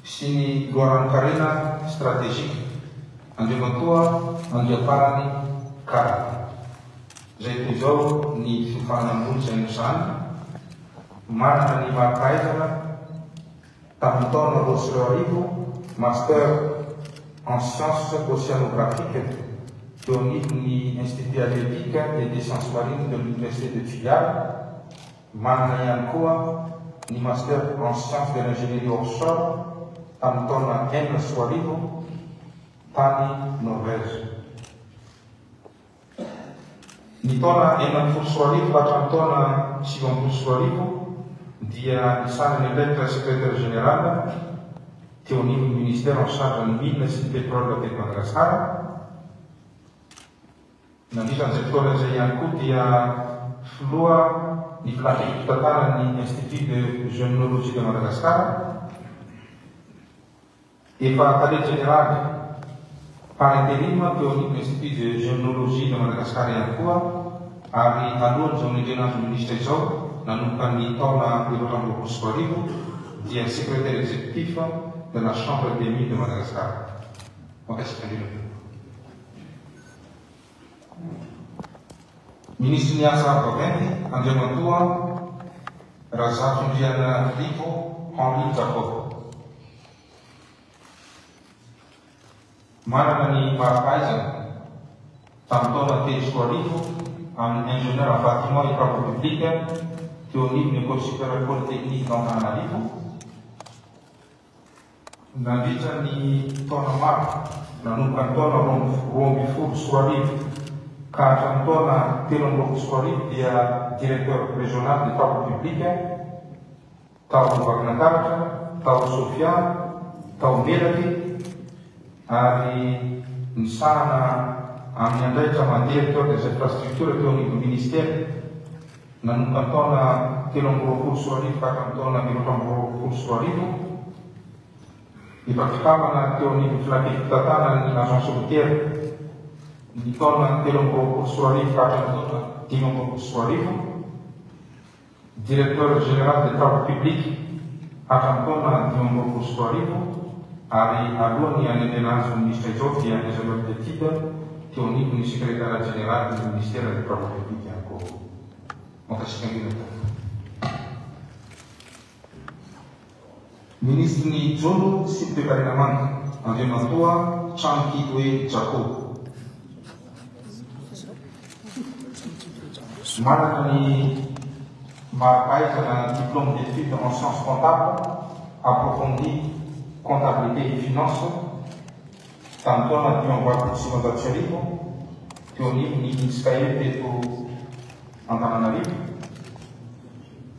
sy ny loharanon-karena stratejika, Andriamatoa Andriamparany Karl, izay toy izao ny fiofanana ambony izay nosahaniny, manana ny mari-pahaizana tamin'ny taona 2002, Master en Sciences Océanographiques teo anivon'ny Institut Halieutique et des Sciences Marines de l'Université de Tuléar, manana ihany koa ny Master en Sciences de l'Ingénierie Offshore tamin'ny taona 2006 tany Norvège. Ny taona 2016 ka hatramin'ny taona 2090 dia nisahana ny andraikitra Secrétaire Général teo anivon'ny Ministère en charge ny Mines sy ny Pétrole teto Madagasikara. Nandritra an'izay fotoana izay ihany koa dia filoha ny filan-kevi-pitantanan'ny Institut de Gemnologie de Madagascar. Efa tale jeneraly par interim teo anivon'ny Institut de Gemnologie de Madagascar ihany koa ary alohan'izao nendrena azy ho minisitra izao, nanomboka ny taona 2024 dia Secrétaire exécutif de la Chambre des Mines de Madagascar. Mankasitraka indrindra tompoko. Minisitry ny Asa vaventy, Andriamatoa Razafindrianarivo Henri Jacob. Manana ny mari-pahaizana tamin'ny taona 2003 amin'ny Ingénieur en Bâtiment et Travaux Publics teo anivon'ny École Supérieure Polytechnique d'Antananarivo. Nandritra ny taona maro, nanomboka ny taona 2012 ka hatramin'ny taona 2023 dia Directeur Régional des Travaux Publics tao Vakinankaratra, tao Sofia, tao Melaky ary nisahana amin'ny andraikitra maha Directeur des Infrastructures teo anivon'ny Ministera nanomboka ny taona 2023 ka hatramin'ny taona 2024. Efa mpikambana teo anivon'ny filankevi-pitantanan'ny Agence routière ny taona 2023 ka hatramin'ny taona 2025. Directeur Général des Travaux Publics hatramin'ny taona 2025 ary alohan'ny hanendrena azy ho minisitra izao dia Ingénieur d'études teo anivon'ny Secrétariat Général ny Ministère des Travaux Publics ihany koa. Mankasitraka indrindra tompoko. Minisitry ny Jono sy ny Toekarena Manga, Andriamatoa Chan Kee Jaco. Manana ny mari-pahaizana Diplôme d'études en sciences comptables approfondies comptabilité et finance tamin'ny taona 1985 teo anivon'ny INSCAE teto Antananarivo.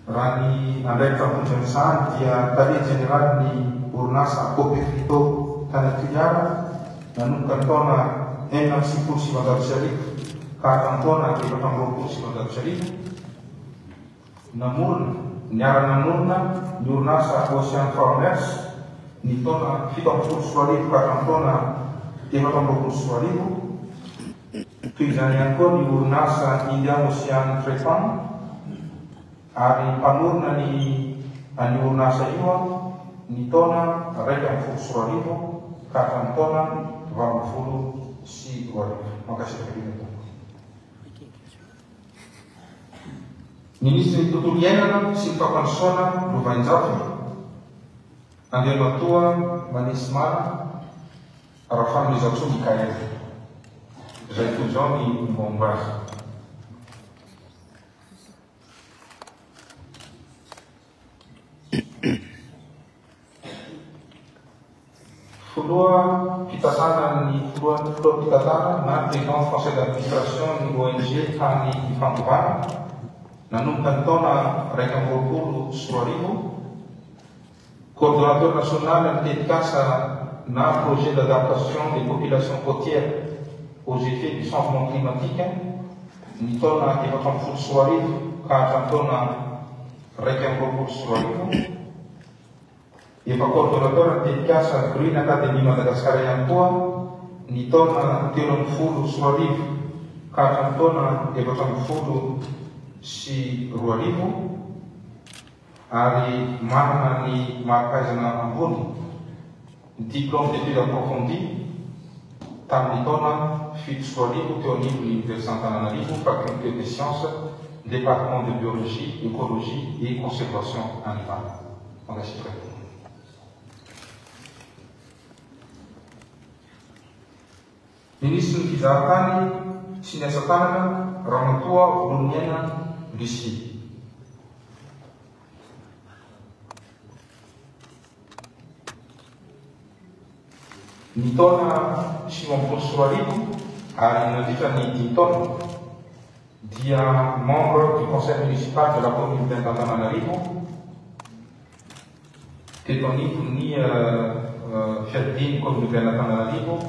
Raha ny andraikitra vonjy amin'izany dia tale jeneralin'ny orinasa Copefrito tany Toliara nanomboka ny taona 1996 ka hatramin'ny taona 1924. Namorona, niara-nanorina ny orinasa Ocean Farmers ny taona 2017 ka hatramin'ny taona 2024. Toy izany ihany koa ny orinasa Indian Ocean Trepang ary mpanorina ny an'io orinasa io ny taona 2011 ka hatramin'ny taona 2018. Mankasitraka indrindra tompoko. Minisitry ny Tontolo iainana sy ny Fampandrosoana Lovainjafy, Andriamatoa Manesimana Rafanomezantsoa Mickaël. Izay toy izao ny mombamomba azy. Filoha mpitantana ny filohan'ny filoha mpitantana na président conseil d'administration ny ONG tany Ifandovana nanomboka ny taona 2021. Coordonnateur national ny tetikasa na projet d'adaptation des populations côtières aux effets du changement climatique ny taona 2014 ka hatramin'ny taona 2021. Efa coordonnateur ny tetikasa Green Academy Madagascar ihany koa ny taona 2013 ka hatramin'ny taona 2014 ary manana ny mari-pahaizana ambony, diplôme d'études approfondies, tamin'ny taona 2007 teo anivon'ny Oniversite Antananarivo, Faculté des Sciences, Département de Biologie, Écologie et Conservation Animale. Mankasitraka tompoko. Minisitry ny Fizahantany sy ny Asa Tanana, Ramatoa Vololoniaina Lucie. Ny taona 2090 ary nandritra ny dimy taona dia membre du conseil municipal de la commune d'Antananarivo teto anivon'ny fiadidian'ny commune d'Antananarivo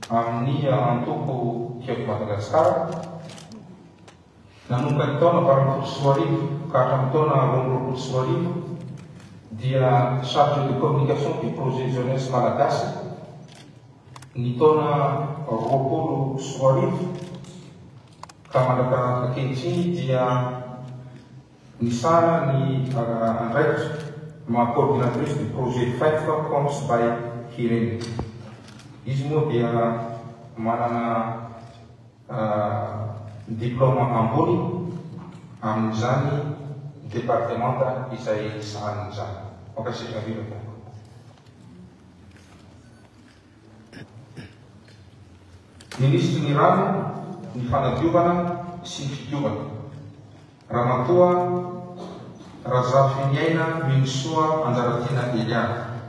amin'ny antoko Tiako Madagasikara. Nanomboka ny taona 2018 ka hatramin'ny taona 2022 dia chargé de communication du projet jeunesse malagasy ny taona 2020 ka mandraka ankehitriny dia nisahana ny andraikitra maha coordinatrice du projet Fight for Coms by Hirene. Izy moa dia manana Diplaoma ambony amin'izany departemanta izay sahaniny izany. Mankasitraka indrindra tompoko. Minisitry ny rano, ny fanadiovana sy ny fidiovana, Ramatoa Razafiniaina Minosoa Anjaratiana Eliana.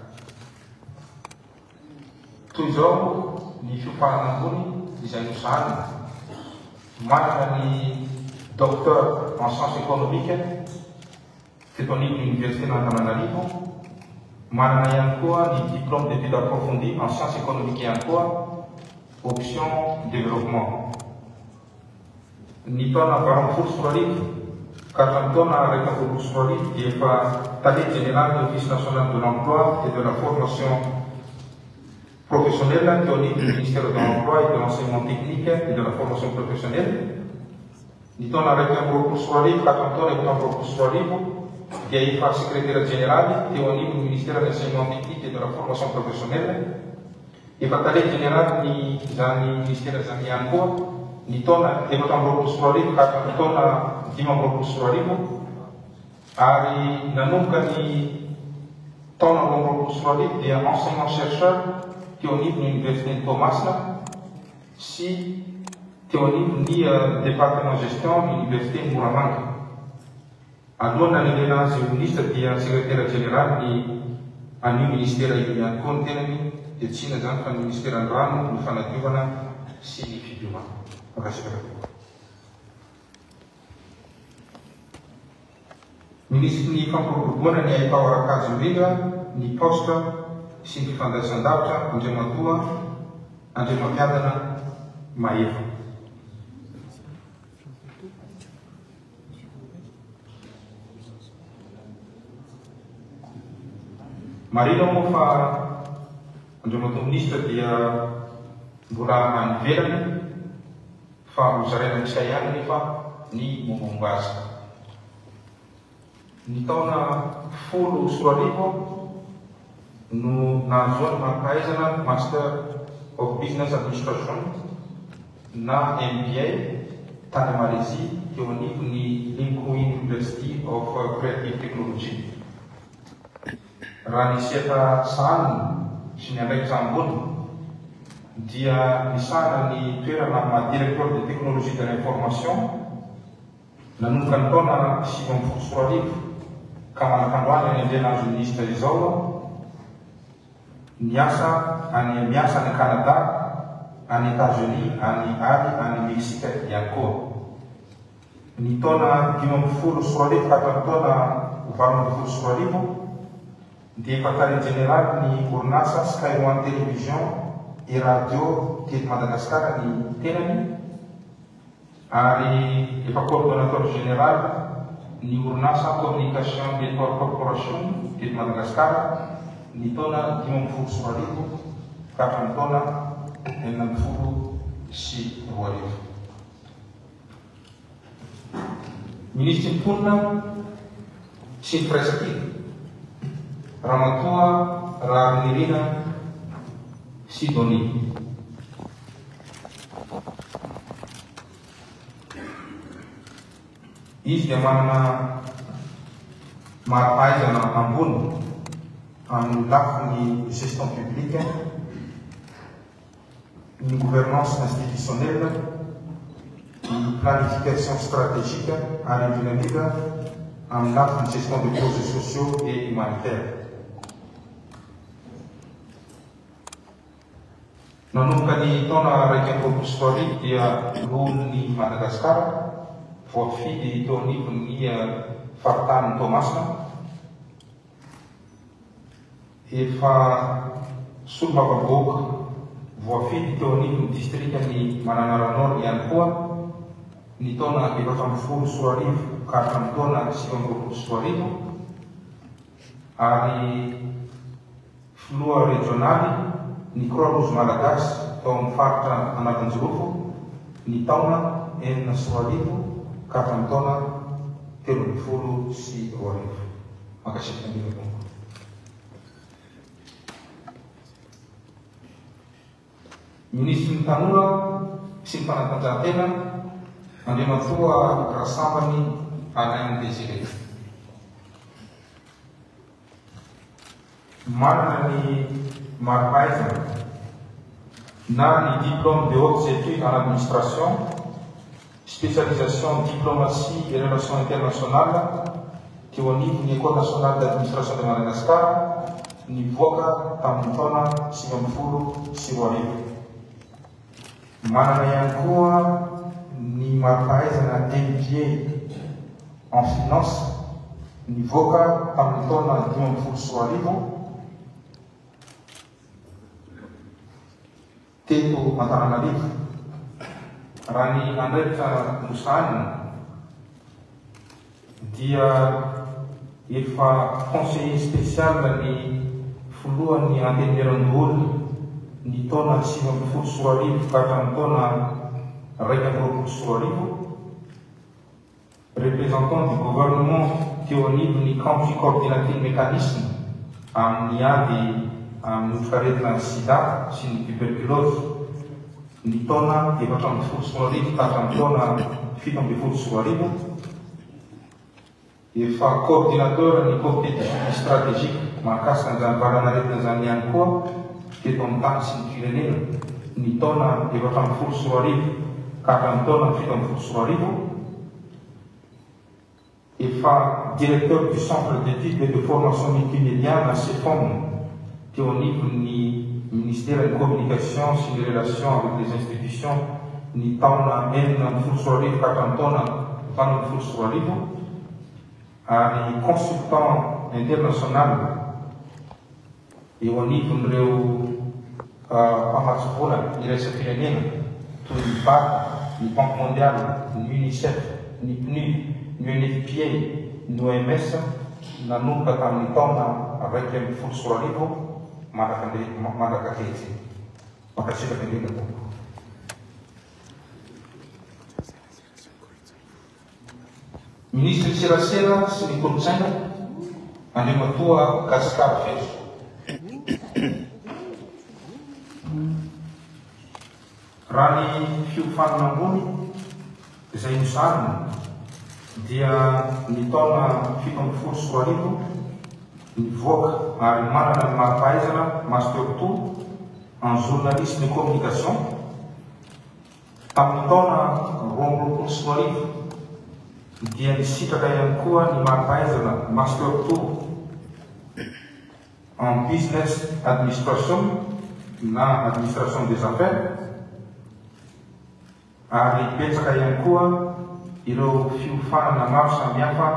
Toy izao ny fiofanana ambony izay nosahanina, manana ny Docteur en sciences économiques teto anivon'ny Oniversiten'Antananarivo, manana ihany koa ny Diplôme d'études approfondies en sciences économiques ihany koa, option développement. Ny taona 2018 ka hatramin'ny taona 2021 dia efa Tale Jeneralin'ny Office National de l'Emploi et de la Formation Professionnelle teo anivon'ny Ministère de l'Emploi et de l'Enseignement Technique et de la Formation Professionnelle. Ny taona 2021 ka hatramin'ny taona 2024 dia efa sekretera jeneraly teo anivon'ny ministeran'ny Enseignement technique et de la formation professionnelle. Efa tale jeneralin'ny izany ministera izany ihany koa ny taona 2024 ka hatramin'ny taona 2025 ary nanomboka ny taona 2022 dia enseignant chercheur teo anivon'ny Oniversiten'i Toamasina sy teo anivon'ny Département Gestion ny Oniversiten'i Moramanga. Alohan'ny nanendrena azy ho minisitra dia sekretera jeneraly ny an'io minisitera io ihany koa ny tenany dia tsy inona izany fa ny minisiteran'ny rano, ny fanadiovana sy ny fidiovana. Mankasitraka tompoko. Minisitry ny Fampiroboroboana ny haitao ara-kajy indrindra ny paositra sy ny fifandraisan-davitra Andriamatoa Andriamampiadana Mahefa. Marihina moa fa Andriamatoa Minisitra dia mbola any ivelany fa hozaraina amintsika ihany anefa ny mombamomba azy. Ny taona 2010 no nahazoany mari-pahaizana Master of Business Administration na MBA tany Malaisie teo anivon'ny Limkokwing University of Creative Technology. Raha ny sehatra sahaniny sy ny andraikitra ambony dia misahana ny toerana amin'ny maha Directeur des Technologies de l'information nanomboka ny taona 2019 ka manak'androany any Andrianazo Minisitra izao niasa any miasa any Canada, any Etats-Unis any ary any Mexique ihany koa. Ny taona 2015 ka hatramin'ny taona 2018 dia efa tale jeneraly ny orinasa Sky One Télévision et Radio teto Madagasikara ny tenany ary efa coordonnateur général ny orinasa Communication Network Corporation teto Madagasikara ny taona 2015 ka hatramin'ny taona 2016. Minisitry ny Mponina sy ny Firaisankina, Ramatoa Raharinirina Sidonie. Izy dia manana mari-pahaizana ambony amin'ny lafiny gestion publique, ny gouvernance institutionnelle, ny planification stratégique ary indrindra indrindra amin'ny lafiny gestion de projets sociaux et humanitaires. Nanomboka ny taona 2021 dia loholon'i Madagasikara voafidy teo anivon'ny faritanin'i Toamasina, Efa solombavambahoaka voafidy teo anivon'ny distrikan'i Mananara Nord ihany koa ny taona 2014 ka hatramin'ny taona 2029 ary filoha rejionaly ny Croix Rouge Malagasy tao amin'ny faritra Analanjirofo ny taona 2006 ka hatramin'ny taona 2013. Mankasitraka indrindra tompoko. Minisitry ny Tanora sy ny Fanatanjahantena, Andriamatoa Rasambany Alain Désiré. Manana ny mari-pahaizana na ny diplôme de hautes études en administration, Spécialisation Diplomatie et Relations Internationales teo anivon'ny École Nationale d'Administration de Madagascar nivoaka tamin'ny taona 2019. Manana ihany koa ny mari-pahaizana MBA en Finance nivoaka tamin'ny taona 2015. Teto Antananarivo, raha ny andraikitra nosahaniny dia efa conseiller spécial ny filohan'ny Antenimierandoholona ny taona 2019 ka hatramin'ny taona 2021. Représentant du gouvernement teo anivon'ny Country Coordinating Mechanism amin'ny ady amin'ny otrikaretina sida sy ny tuberculose ny taona 2014 ka hatramin'ny taona 2017. Efa coordinateur ny comité de suivi stratégique mahakasika an'izany valanaretina izany ihany koa teto amin'ny tany sy ny firenena ny taona 2014 ka hatramin'ny taona 2017. Efa directeur du centre d'études et de formation multimédia na CEFOM teo anivon'ny ministeran'ny communication sy ny relations avec les institutions ny taona 2016 ka hatramin'ny taona 2018 ary consultant international eo anivon'ireo mpamatsy vola iraisam-pirenena toy ny BAD, ny Banque mondiale, ny Unicef, ny PNUD, ny UNFPA, ny OMS nanomboka tamin'ny taona 2011 mandraka ankehitriny. Mankasitraka indrindra tompoko. Minisitry ny Serasera sy ny Kolontsaina, Andriamatoa Gascar Fetso. Raha ny fiofanana ambony izay nosariny dia ny taona 2017 nivoaka ary manana ny mari-pahaizana Master Two en Journalisme et Communication. Tamin'ny taona 2022 dia nisitraka ihany koa ny mari-pahaizana Master Two en Business Administration na Administration des Affaires ary betsaka ihany koa ireo fiofanana maro samihafa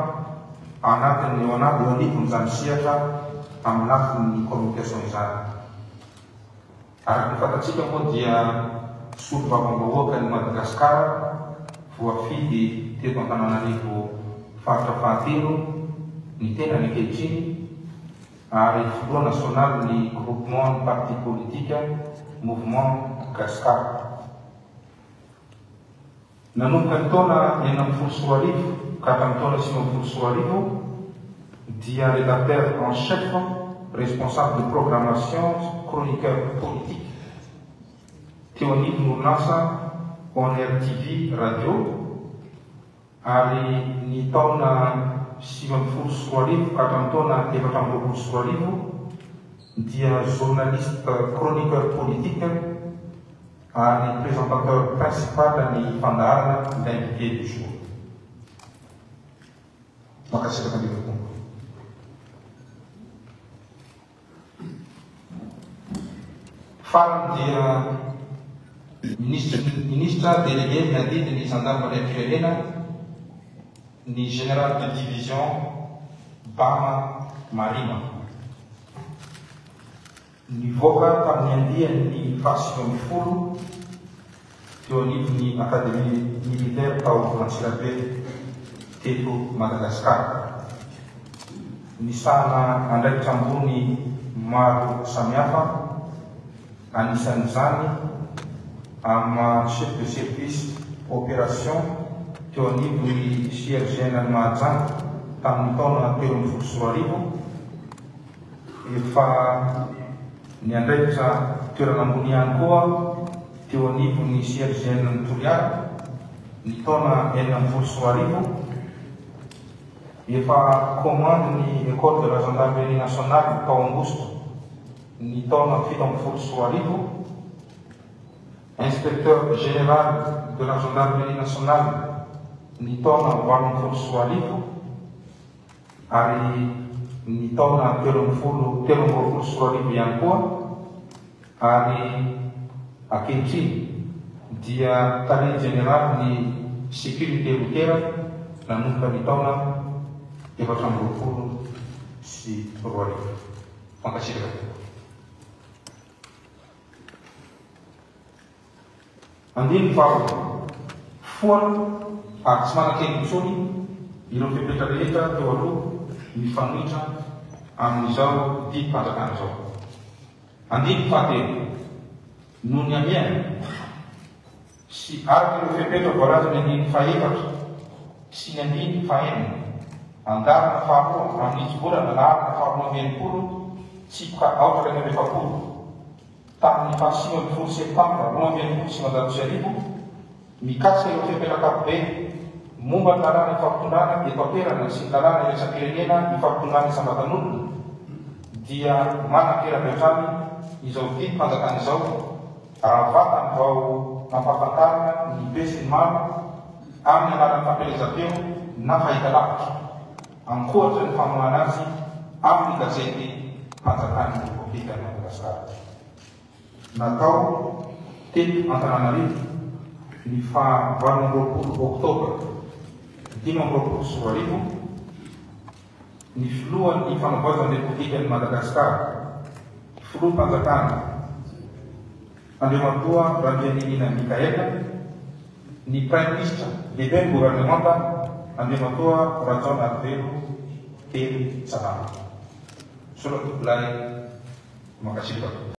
anatin'ny eo anaty eo anivon'izany sehatra amin'ny lafiny communication izany. Araka ny fantatsika moa dia solombavambahoakan'i Madagasikara voafidy teto Antananarivo faritra fahatelo ny tenany ankehitriny ary filoha nasionalin'ny groupement ny parti politika Mouvement Gascar. Nanomboka ny taona 2016 ka hatramin'ny taona 2019 dia rédacteur en chef, responsable de programmation, chroniqueur politique teo anivon'ny orinasa On Air TV Radio ary ny taona 2019 ka hatramin'ny taona 2024 dia journaliste chroniqueur politique ary présentateur principal ny fandaharana L'invité du jour. Mankasitraka indrindra tompoko. Farany dia minisitry minisitra délégué miadidy ny zandarimariam-pirenena ny général de division Bama Marina. Nivoaka tamin'ny andiany faha-19 teo anivon'ny Académie Militaire tao Antsirabe teto Madagasikara. Nisahana andraikitra ambony maro samihafa, anisan'izany amin'ny maha Chef de Service Opération teo anivon'ny CRGN an'i Mahajanga tamin'ny taona 2013, Efa niandraikitra toerana ambony ihany koa teo anivon'ny CRGN Toliara ny taona 2016. Efa commande ny Ecole de la Gendarmerie Nationale tao Ambositra ny taona 2017. Inspecteur Général de la Gendarmerie Nationale ny taona 2018. Ary ny taona 2023 ihany koa, ary ankehitriny dia tale jeneraly ny sécurité routière nanomboka ny taona 2024. Mankasitraka tompoko. Andininy faharoa. Foana ary tsy manan-kery intsony ireo fepetra rehetra teo aloha mifanohitra amin'izao didim-panjakana izao. Andininy fahatelo. Noho ny hamehana sy araka ireo fepetra voalazan'ny andininy fahefatra. sy ny andininy fahenina, andalana faharoa amin'ny hitsivolana laharana faharoa amby 60 tsipika aotra 41 tamin'ny faha 19 septambra 1962 mikasika ireo fepetra ankapobeny momba ny lalàna ifampitondrana eto an-toerana sy ny lalàna iraisam-pirenena ifampitondrana isam-batan'olona dia manan-kery avy hatrany izao didim-panjakana izao raha vatany vao nampahafantarina ny besinimaro amin'ny alalan'ny fampielezam-peo na fahitalavitra, ankoatra ny famoahana azy amin'ny gazety mpanjakan'ny Repoblikan'i Madagasikara. Natao teto Antananarivo ny faha 28 oktobra 2025, ny Filohan'ny Fanavaozan'ny Repoblikan'i Madagasikara, Filoham-panjakana, Andriamatoa Randrianirina Michaël, ny Praiminisitra, Lehiben'ny Governemanta, Andriamatoa Rajaonarivelo Hery Tsalama. Misaotra tompokolahy, mankasitraka.